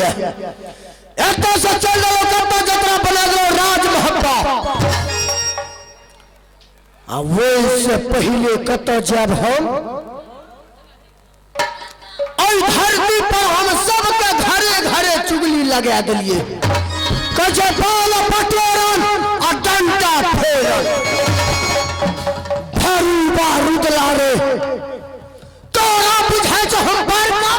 यऽ। एतऽ से चलि देलहुँ कतऽ जतरा बना देलहुँ राजमहब्बा। आ ओहिसँ पहिले कतऽ जायब हम? एहि धरती पर हम सबके घरे घरे चुगली लगा देलियै। कहै छै बाल पटोरन आ डंटा फेरन, भरू बारूद रे तोरा बुझाइ छौ हम बड़का।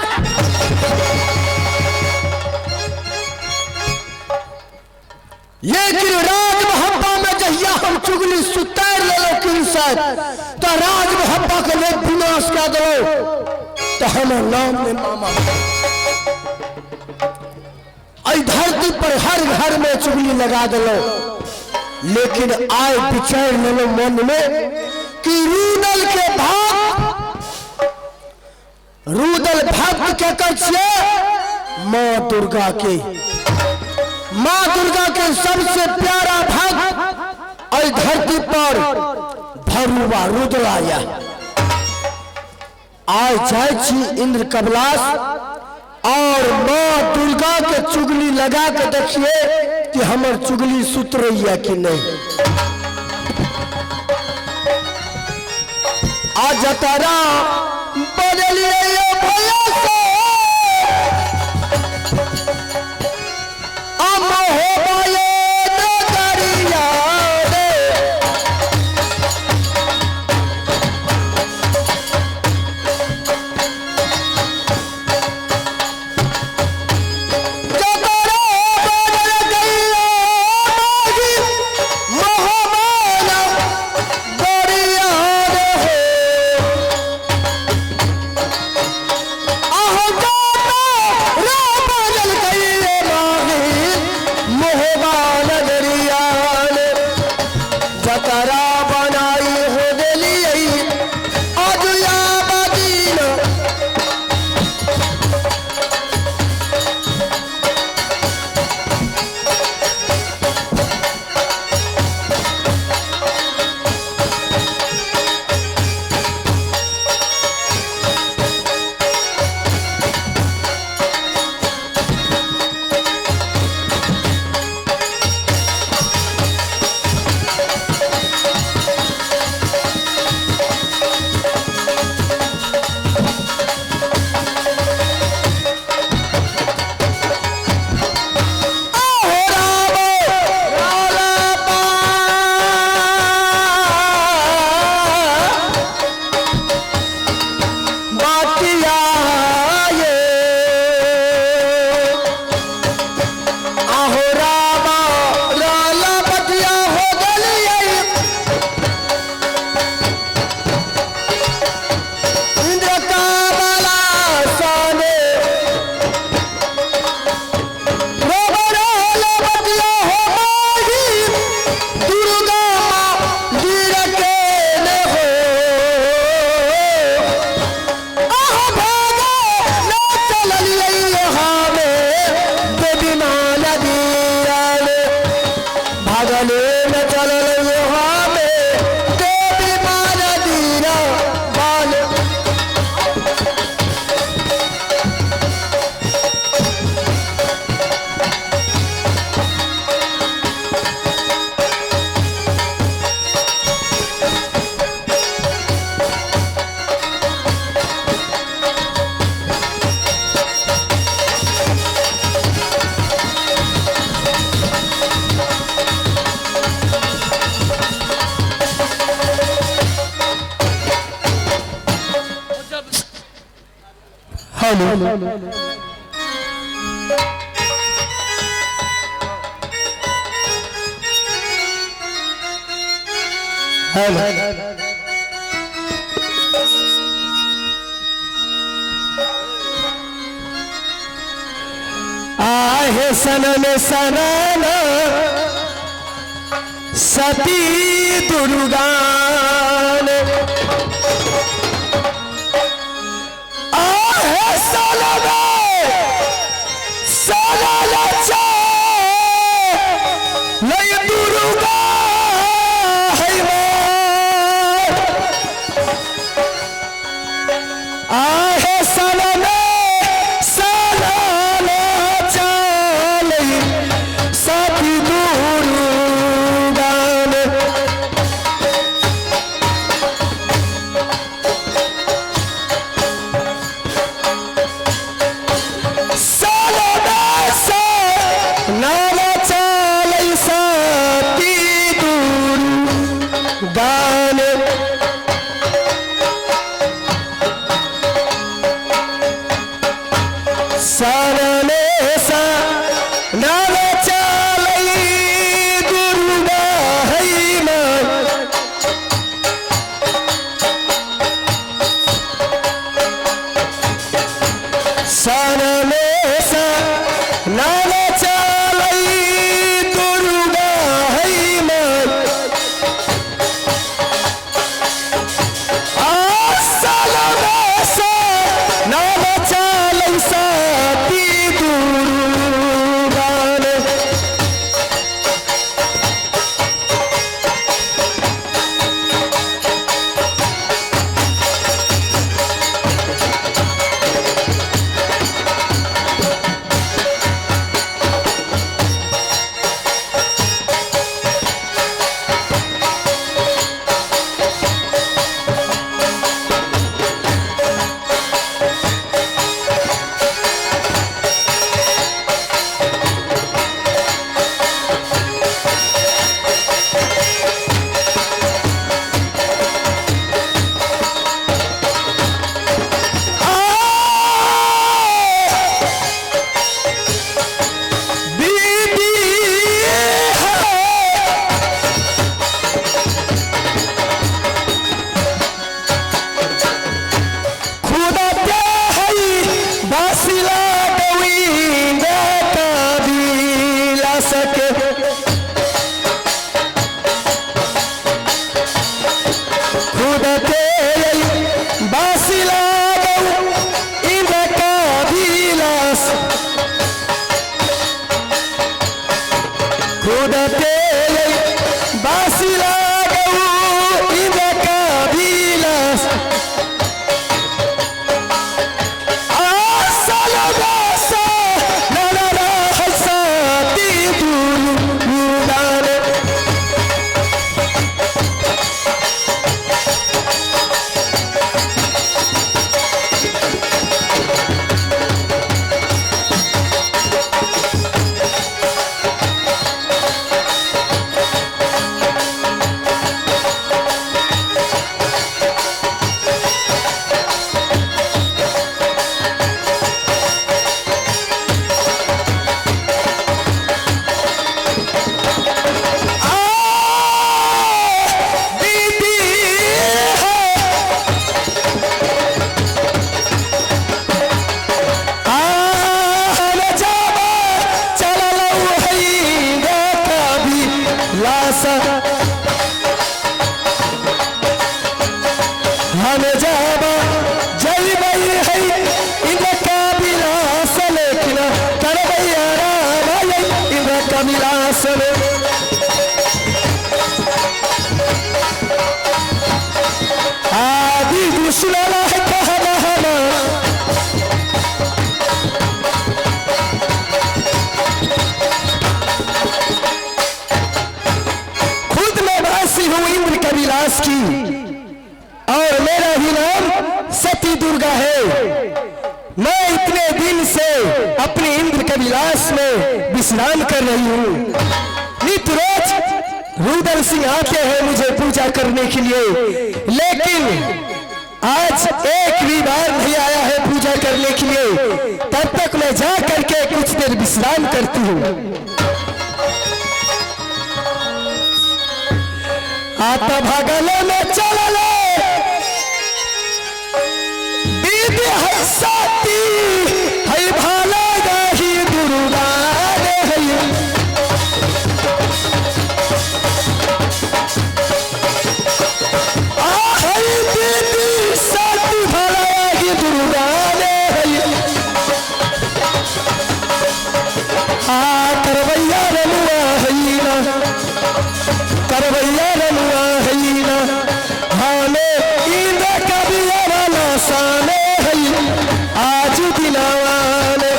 लेकिन राज मोहब्बा में जहिया हम चुगली सुतार लेलहुँ किनसे, तो राज मोहब्बा के लोग विनाश कऽ देलहुँ, तो हमर नाम ने मामा। एहि धरती पर हर घर में चुगली लगा देलहुँ। लेकिन आइ विचार लेलहुँ मन में कि रूदल के भक्त, रूदल भक्त के कहै छियै माँ दुर्गा के। माँ दुर्गा के सबसे प्यारा भक्त एहि धरती पर भरुआ रुद्रा यऽ। आइ जाइ छी इंद्र कबलास और माँ दुर्गा के चुगली लगा के देखिए कि हमर चुगली सुतरैया कि नहीं। आ जतरा बदलिए भैया से जतरा बनाई हो देलियै अजुया बदीन। हेलो हेलो आहे सनन सनन सती दुर्गान, आहे सनन सनन लय दुर्गा आहे सनन सनन है आराम इंद्र कविलास में। आदि दुश्मन है कहना हम खुद मैं वासी हूं इंद्र कविलास की और मेरा ही नाम सती दुर्गा है। मैं इतने दिन से अपने इंद्र कविलास में विश्राम कर रही हूँ। नित रोज रुदल सिंह आते हैं मुझे पूजा करने के लिए, लेकिन आज एक भी बार नहीं आया है पूजा करने के लिए। तब तक मैं जा करके कुछ देर विश्राम करती हूँ। आता भागल में चलल दीदी है साथी है भाला गाही दुर्गा रे है। आ है दीदी साथी भाला गाही दुर्गा रे है। आ करवैया रमुआ है ना, करवैया रमुआ है ना, हमें इंद्र कबिया वाला सामे है आज दिलावाने।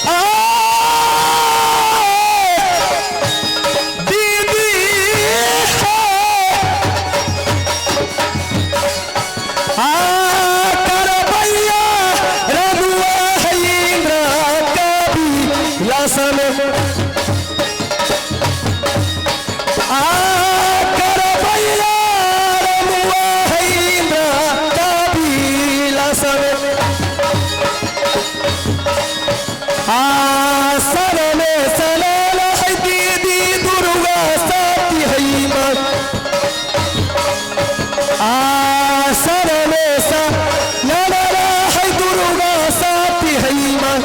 आ दीदी है आ करवैया रमुआ है इंद्र कविलास में। आ करवैया रमुआ है इंद्र कविलास में। आ सरने सनल है दीदी दुर्गा सती है माँ। आ सरने सनल है दुर्गा सती है माँ।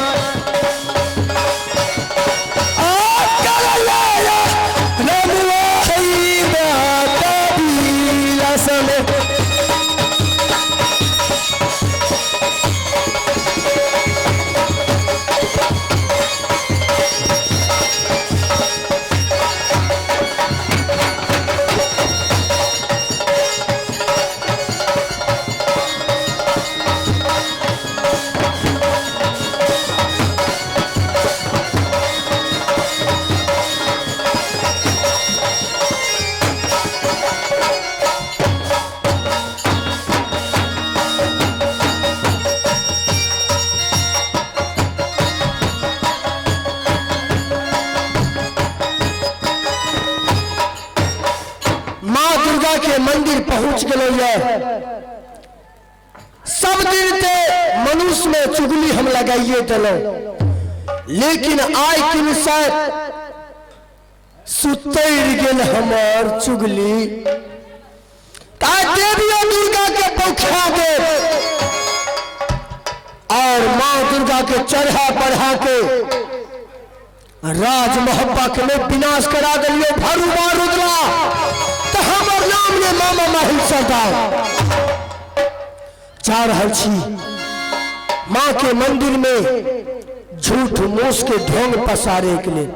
आ करवैया रमुआ है इंद्र कविलास में। माँ दुर्गा के मंदिर पहुंच गए। सब दिन ते मनुष्य में चुगली हम लगाइए दिलो, लेकिन आय किन शायद सुतर गेल हमार चुगली। ता देवी दुर्गा के पौखा दे और माँ दुर्गा के चढ़ा बढ़ा के राज मोहब्बा के में विनाश करा दिलियो। भरू माँ रुद्रा तो हमर नाम ने मामा माहिल सरदार। जा रहल छी माँ के मंदिर में झूठ मूस के ढोंग पसारे के लिए।